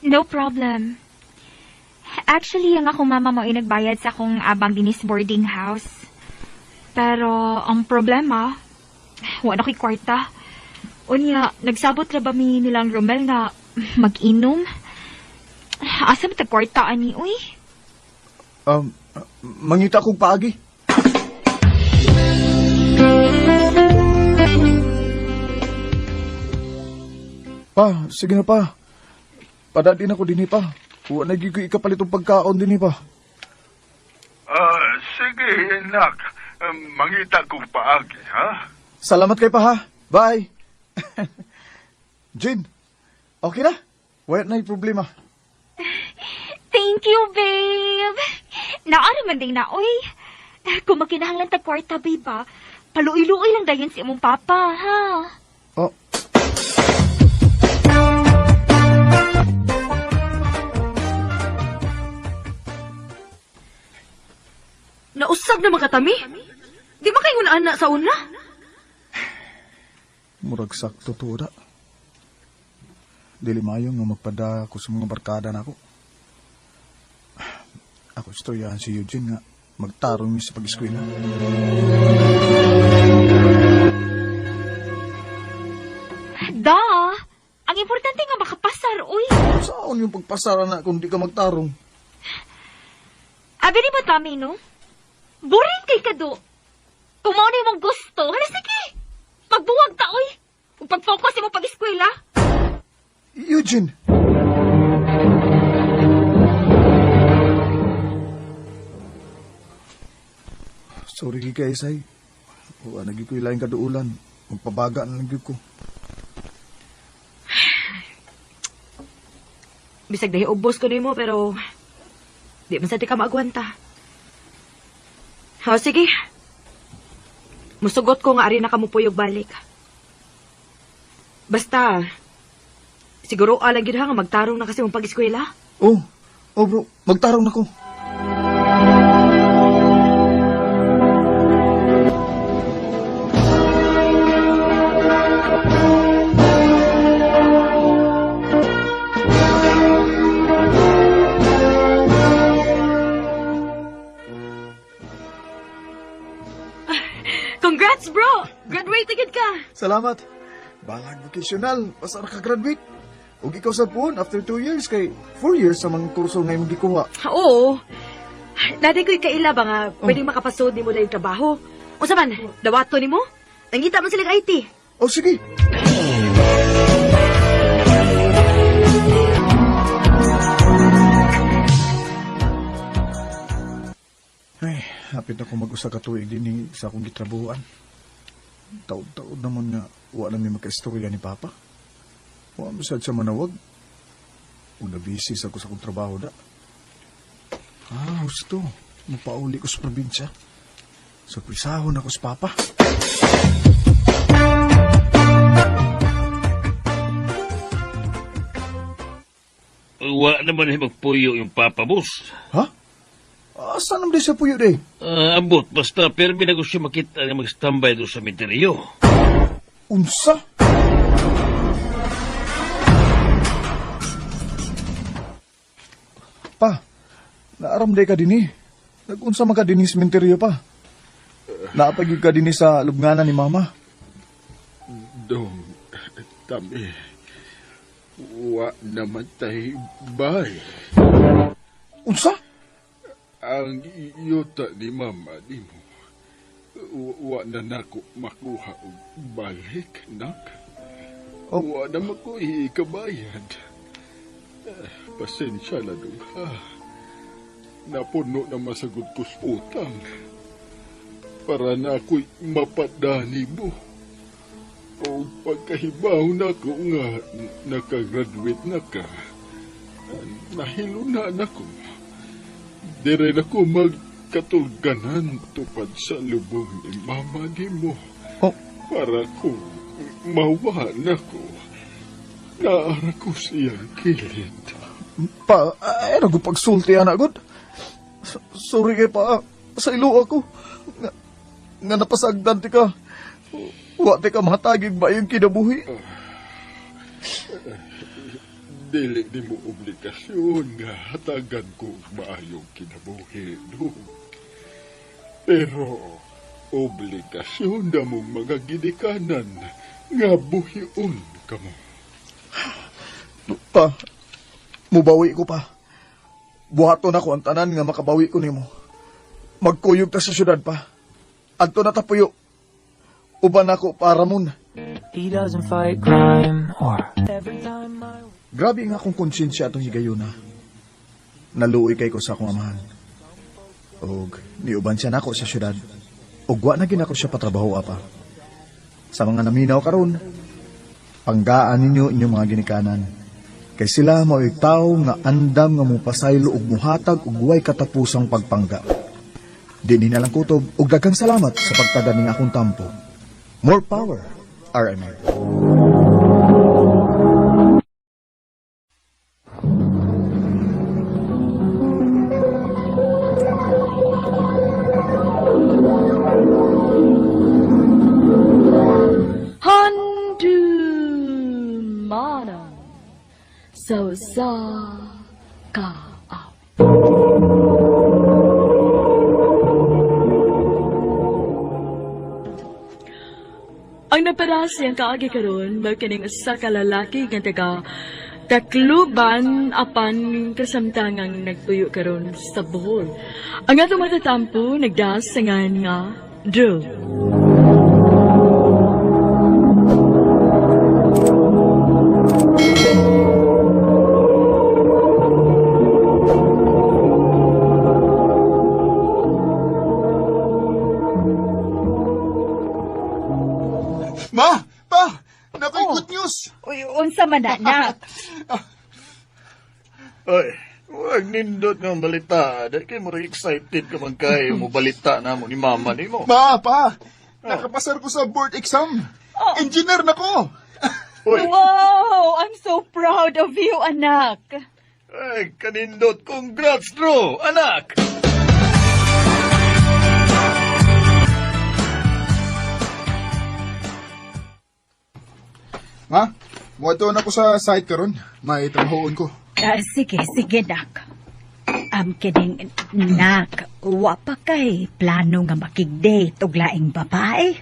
No problem. Actually, ang akong mama mo ay nagbayad sa akong abang dinis boarding house. Pero, ang problema, wala ko'y kwarta. Unya, nagsabot ra ba mi nilang Romel nga mag-inom? Asa man tag kwarta ani, uy? Mangita kong paagi. Pa, sige na pa. Padadin ako dinhi pa. Wa na gyud ko ikapalit og pagkaon dinhi pa. Sige, anak. Mangita kong paagi, ha? Salamat kay pa ha. Bye. Jane, okay na? Wala na yung problema. Thank you, babe. Naara man din na, oy. Kung magkinahanglan tag kwarta, babe, ba? Paluoy-luoy lang dayon si imong papa, ha? Oh. Nausab na makatami. Di ba kayo ana sa una? Murag sakto to da. Dili maayo nga magpada ko sa mga barkada nako. Ako istoryahan si Eugene nga magtarong mi sa pag-eskwela. Da! Ang importante nga makapasar, oy. Saan yung pagpasara na kung di ka magtarong? Abi ni mo, Tami, no? Boring kay kado. Kung mao na imong gusto, hala sige. Magbuwag ta, oy. Ug pag-focus imo pag-eskwela. Eugene! Sorry kay Isay. Wa na gyud ko ilaing kaduulan. Magpabaga na lang gyud ko. Bisag dahi ubos ko nimo pero di man sa di ka maagwanta. O sige. Musugot ko nga ari na kamupuyog balik. Basta siguro alang gyud ha nga magtarong na kasi mong pag-eskwela. Oh, oh bro, magtarong na ko. Congrats, bro! Graduate agad ka! Salamat. Balag vocational, basta nakagraduate. Ug ikaw sa puon, after 2 years, kay 4 years sa mga kurso nga imong gikuha. Oo. Naday ko'y kaila ba nga pwedeng makapasod nimo dahil trabaho. Unsa man, dawato nimo? Nangita man sila IT. Oh, sige. Ay, hapit na ko mag-usa ka tuig dinhi sa akong gitrabuhan. Taod-taod naman nga wa na mi makaistorya ni Papa. Wa mo sad siya manawag. Ug na-busy sa ko sa akong trabaho da. Ah, husto. Mapauli ko sa probinsya. Surprisahon ako sa Papa. Wa naman ay magpuyo yung papa, boss. Ha? Asa naman di siya puyo day? Ah, abot, basta pero na ko siya makita nga mag-standby doon sa misteryo. Unsa? Pa, naaramday ka dinhi. Nag-unsa man ka dinhi sa sementeryo pa. Naapagid ka dinhi sa lubnganan ni Mama. Dong, tami. Wa naman tay bay. Unsa? Ang yuta ni mama nimo. Wa na nako makuha og balik, nak. Oh. Wa na mako ikabayad. Pasensya na dong, ha. Napuno na masagod ko sa utang. Para na ako'y mapadani mo. O pagkahibaw na ko nga nakagraduate na ka, nahilo na nako. Dire na ko magkatulganan tupad sa lubong ni mama nimo. Oh. Para ko mawa na ko. Naara ko siyang kilid. Pa, ay nagupagsulti ana gud. Sorry kay pa, sa ilo ako. Nga napasagdan ti ka. Wa ti ka mahatagig ba yung kinabuhi? Dili ni mo obligasyon nga hatagan ko og maayong kinabuhi, no? Pero obligasyon na mong mga gidikanan nga buhion kamo. Pa, mubawi ko pa. Buhaton ako ang tanan nga makabawi ko nimo. Magkuyog ta sa syudad pa. Adto na tapuyo. Uban ako para mun. He doesn't fight crime or every time I Grabe nga akong konsensya atong higayuna. Naluoy kay ko sa akong amahan. Og niuban siya nako sa syudad. Og wa na ginako siya patrabaho apa. Sa mga naminaw karon, panggaan ninyo inyong mga ginikanan. Kay sila mao'y tawo nga andam nga mopasaylo ug muhatag og way katapusang pagpangga. Dinhi na lang kutob ug daghang salamat sa pagtaga ning akong tampo. More power, RMN. Handumanan sa usa ka awit. Ang naparasi ang kaagi karon mao kining usa ka lalaki nga taga Tacloban apan kasamtangang nagtuyo karon sa Bohol. Ang atong matatampo nagdasangan nga Drew. Ma! Pa! Nakoy good news! Uy, unsa man na, nak? Ay, wag nindot nga balita. Dahil kay murag excited ka man kayo mo balita na mo ni mama ni mo. Ma! Pa! Nakapasar ko sa board exam! Engineer na ko! Uy, Wow, I'm so proud of you, anak. ay, kanindot. Congrats, Drew, anak! Ma, muadto na ko sa site karon. May trabahoon ko. Ah, sige, sige, nak. Kining, nak, wa pa kay plano nga makig-date og laing babae.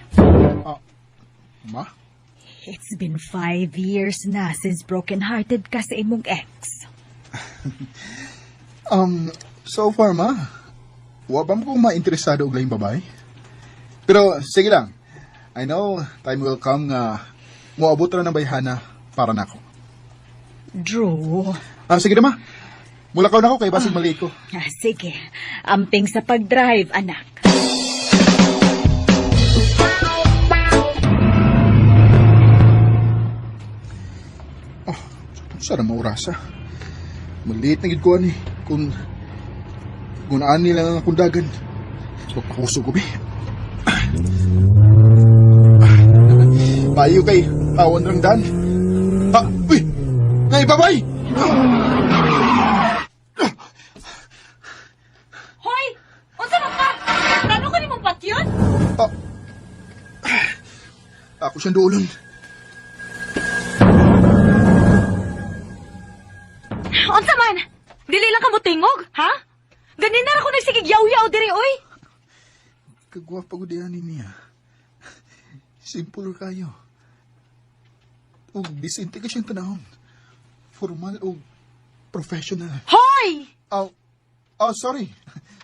Ma? It's been 5 years na since broken-hearted ka sa imong ex. So far, ma, wa pa mo kong mainteresado og laing babae. Pero sige lang. I know time will come nga moabot ra ng bayhana para nako. Drew, Ah, sige na ma. Mulakaw na ako kay basig maliit ko. ah, sige. Amping sa pag-drive, anak. Sana maurasa. Maliit na gid ko ani kung ani lang ang akong dagan. So pakusog ko bi. Payo kay awan rang dan. Ah, uy! Nay, babay! Hoy! Unsa man ka? Plano ka nimong patyon? Ah, ako siyang duolon. Unsa man? Dili lang ka mo tingog, ha? Ganina ra ko nagsigig yaw-yaw diri oy. Kagwapa ko diyan niya. Simple kayo. Ug disente ka siyang tanahon. Formal o professional. Hoy! Oh, oh, sorry.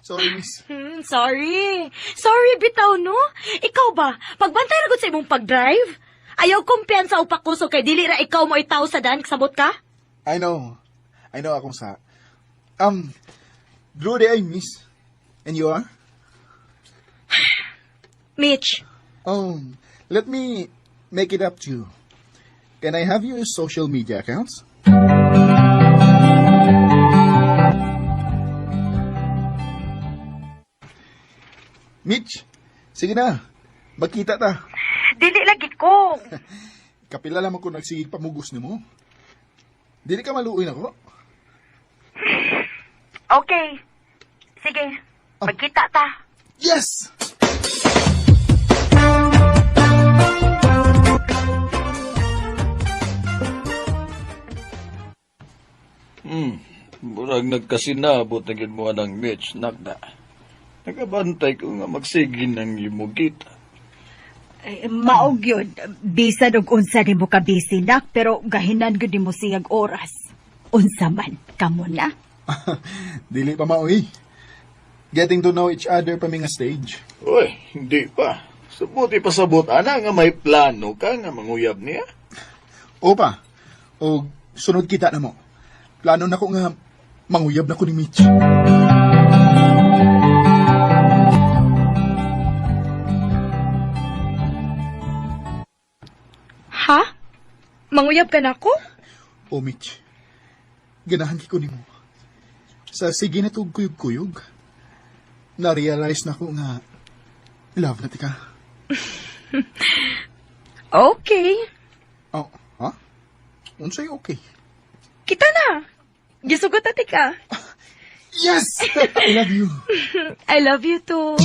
Sorry, miss. Sorry. Sorry bitaw no. Ikaw ba, pagbantay ra gud sa imong pag-drive? Ayaw kumpiyansa o pakusog kay dili ra ikaw mo itaw sa daan kasabot ka? I know. I know akong sa. Um, Drew di ay miss. And you are? Mitch, Oh, let me make it up to you. Can I have your social media accounts? Mitch, sige na. Magkita ta. dili lagi ko. Kapila lamang ko nagsigig pamugos nimo. Dili ka maluoy nako. Okay. Sige. Magkita ta. Yes! Murag nagkasinabot na gid mo ng Mitch, nakda. Nagabantay ko nga magsige ng imong kita. Eh, maog yun. Bisan og unsa nimo ka busy, nak, pero gahinan gyud nimo siyag oras. Unsa man, kamo na. Dili pa maoy. Getting to know each other pa mi nga stage. Uy, hindi pa. Sabuti pa sabot, ana, nga may plano ka nga manguyab niya. Opa, o sunod kita na mo. Plano na ko nga manguyab na ko ni Mitch. Ha? Manguyab ka nako? O Mitch, Ganahan ko nimo. Sa sige na tug kuyog-kuyog, na-realize na ko nga love na tika. Okay. Oh, ha? Unsay okay? Kita na. Gisugot na tika. Yes! I love you. I love you too.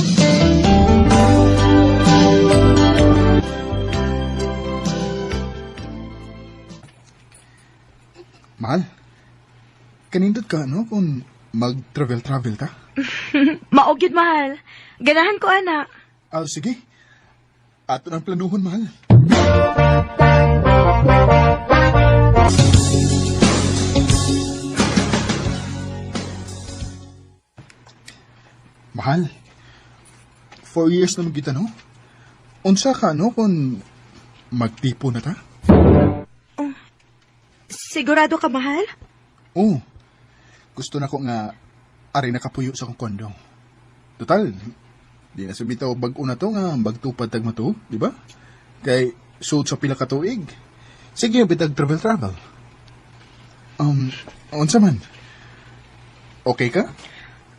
Mahal, kanindot ka, no? Kung mag-travel-travel ta? Mao gyud, mahal. Ganahan ko, ana. Ah, sige. Ato ng planuhon, mahal. Mahal, 4 years na magkita, no? Unsa ka, no, kung magtipo na ta? Sigurado ka, mahal? Oo. Gusto na ko nga ari nakapuyo sa akong kondo. Total, di na subitaw bag-o na to nga bagtupad tag mato, di ba? Kay suod sa pila ka tuig. Sige, bitag travel-travel. Unsa man? Okay ka?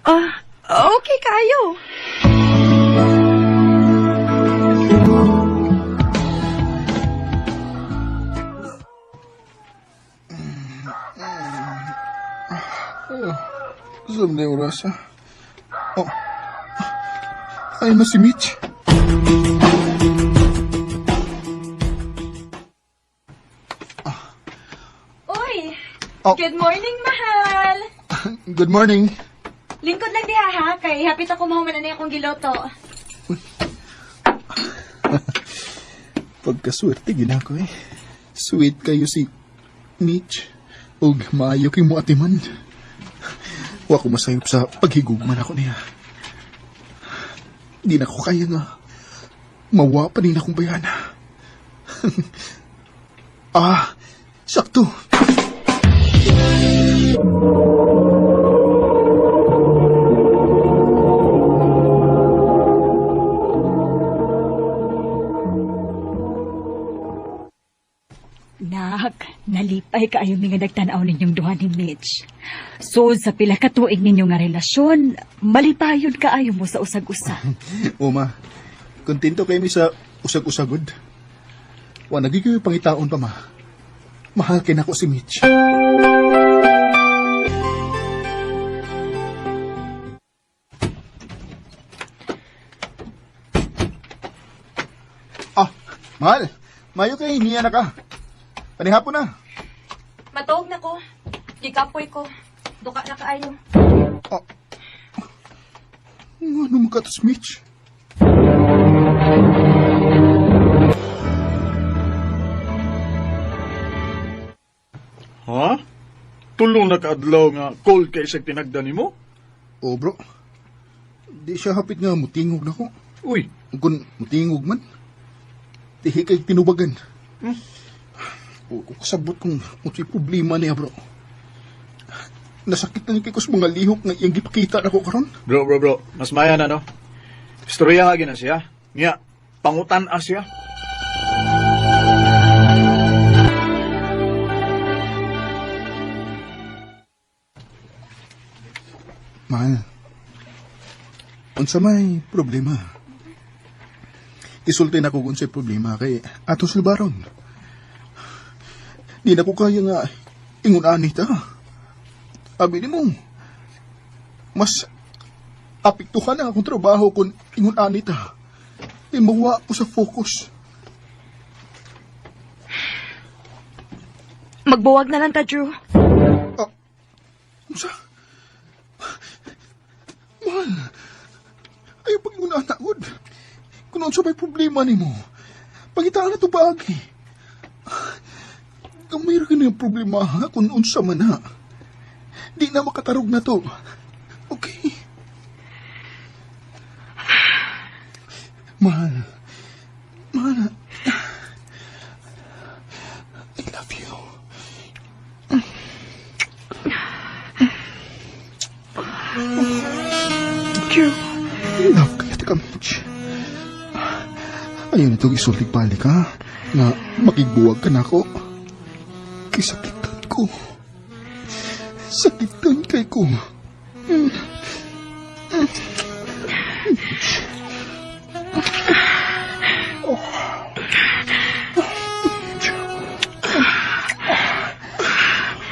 Ah, okay kayo. Saan na oras, ah? Oh. Ay, na si Mitch. Uy! Oh. Good morning, mahal! Good morning. Lingkod lang diha ha, kay hapit ako mahuman na akong giloto. Pagkaswerte gina ko eh. Sweet kayo si Mitch. Ug maayo kay mo atiman. Wa ko masayop sa paghigugman ako niya. Di na ko kaya nga. Mawa pa din akong bayana. Ah, sakto. Nak, nalipay kaayo mi nga nagtan-aw ninyong duha ni Mitch. So, sa pila ka tuig ninyo nga relasyon, malipayon kaayo mo sa usag-usa. Uma, kontento kayo mi sa usag-usagod. Wa nagiging pangitaon pa ma. Mahal kay nako si Mitch. Ah, mahal. Mayo kay niya na ka. Panihapon na. Matuog na ko. Gikapoy ko. Duka na kaayo. Ah, ano man ka to, Mitch? Ha? Tulong na kaadlaw nga cold kay isang tinagda nimo? Oh, bro. Di siya hapit nga mutingog na ko. Uy. Kung mutingog man, tihi kay tinubagan. O, kasabot kung unsay problema niya, bro. Nasakit na niya kay kus mga lihok nga iyang gipakita na ko karon. Bro, bro, bro. Mas maya na, no? Istorya nga gina siya. Niya, pangutan siya. Mahal, unsa may problema? Isulti na ko kung unsay problema kay ato sulbaron. Di na ko kaya nga ingon ani ta. Abi nimo, mas apektuhan ang akong trabaho kung ingon ani ta. Di mawa ko sa focus. Magbuwag na lang ta, Drew. Ah, unsa? Mahal, ayaw pag ingon ana, good. Kung unsa may problema nimo, pangitaan na to paagi. Kung mayroon ka na yung problema, ha? Kung unsa man na. Di na makatarog na to. Okay. Mahal. Mahal. I love you. Drew. Love kayo, Tika Mitch. Ayaw nitong isultig balik, ha? Nga makigbuwag ka na ako. Kisakitan ko. Sakitan kay ko.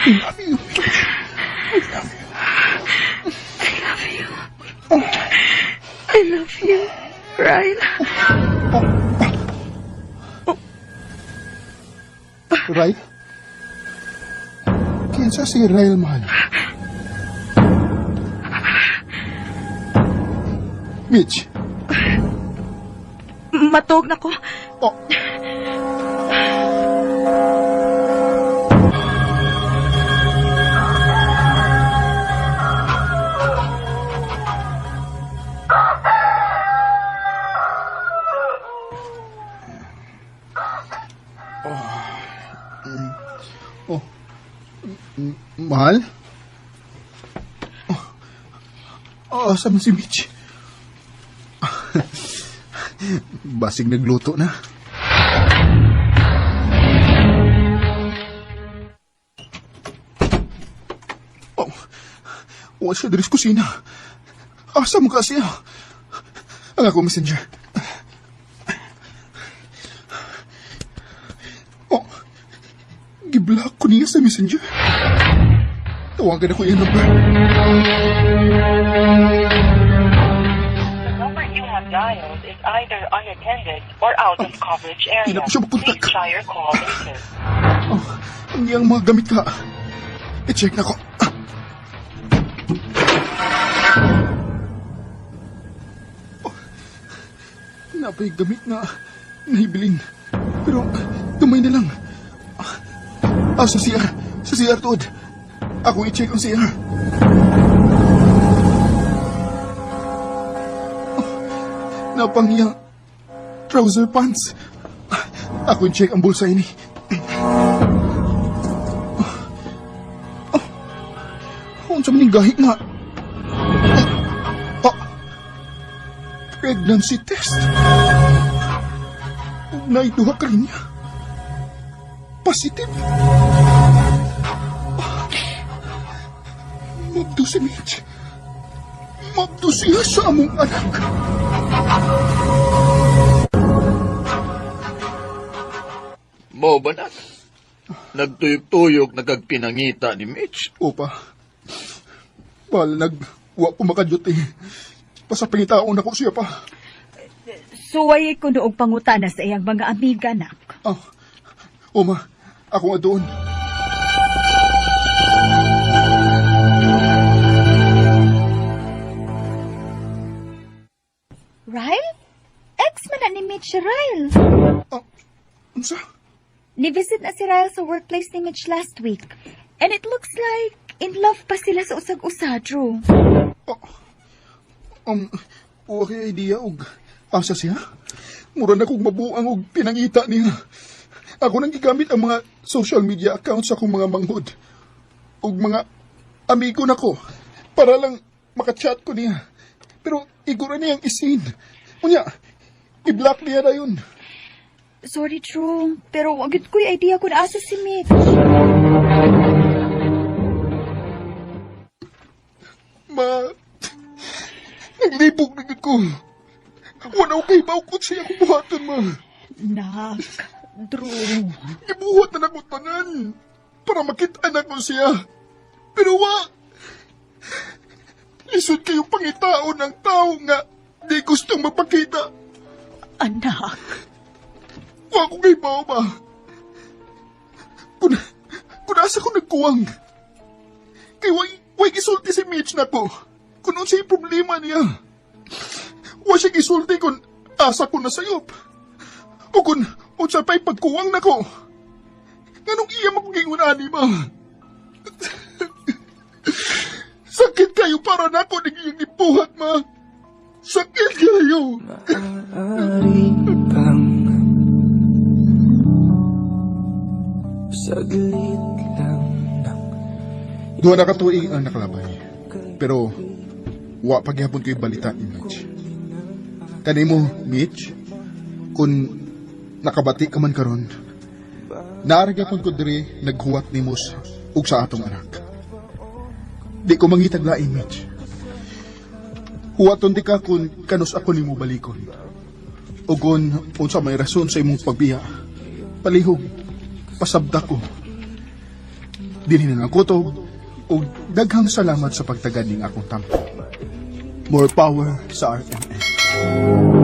I love you. I love you. I love you. I love you, Ryle. Ryle? Kinsa si Ryle, mahal? Mitch. Matog na ko. Oh. Oh. Mahal? Oh, oh, man si Mitch? Basig nagluto na. Oh, wala siya diri sa kusina. Asa mo ka siya? Ang ako messenger. Oh, giblock ko niya sa messenger. Tawagan ako yung number. The number you have dialed is either unattended or out of coverage Di area. na ko siya makontak. Please try your call later. Oh, ang iyang mga gamit ka. I-check na ko. Oh, napay gamit na nahibilin. Pero gamay na lang. Ah, sa CR. Sa CR tuod. Ako i-check ang CR. Oh, napangiyang trouser pants. Ako i-check ang bulsa ini. Unsa man ning gahi nga? Ah, pregnancy test. Ug naiduha ka rin niya. Positive. Ah, Mabdo si Mitch. Mabdo siya sa among anak. Mo ba na? Nagtuyok-tuyok na kag pinangita ni Mitch. Opa. Bal, nag... Wa ko makadyot eh. Basta pangitaon ako siya pa. Suway ko noong pangutana sa iyang mga amiga, nak. Ah, Oma, ako nga doon. Ryle? Ex man na ni Mitch si Ryle. Ah, unsa? Ni-visit na si Ryle sa workplace ni Mitch last week. And it looks like in love pa sila sa usag-usa, Drew. Wa kay idea og asa siya? Mura na kong mabuang og pinangita niya. Ako nang gigamit ang mga social media accounts sa akong mga manghod. Og mga amigo nako para lang makachat ko niya. Pero igura niyang isin. Unya, i-block niya na yun. Sorry, Drew. Pero wag gyud ko'y idea kung asa si Mitch. Ma, naglibog na gyud ko. Wala ko kay kung siya akong buhaton, ma. Nak, Drew. Gibuhat na nako tanan para makita na ko siya. Pero wa, lisod kayo pangitaon ng tao nga di gustong magpakita. Anak. Wa ko kay bao ba? Kung asa ko nagkuwang. Kay way gisulti si Mitch nako. Kung unsay problema niya. Wa siya gisulti kung asa ko nasayop. O kung unsa pa'y pagkuwang nako. Nganong iya makugingon ani ma? Sakit kayo para nako ning iyang gibuhat ma. Sakit kayo. Maaari bang saglit lang ng Duha na ka tuig ang nakalabay. Pero wa pagyapon ko'y balita ni Mitch. Kanimo, Mitch, kung nakabati ka man karon, naa ra gyapon ko diri naghuwat nimo ug sa atong anak. Di ko mangitag lain, Mitch. Huwaton di ka kung kanus ako nimo balikon. O kung unsa may rason sa imong pagbiya. Palihog, pasabta ko. Dinhi na ang kutob, ug daghang salamat sa pagtagad ning akong tampo. More power sa RMN.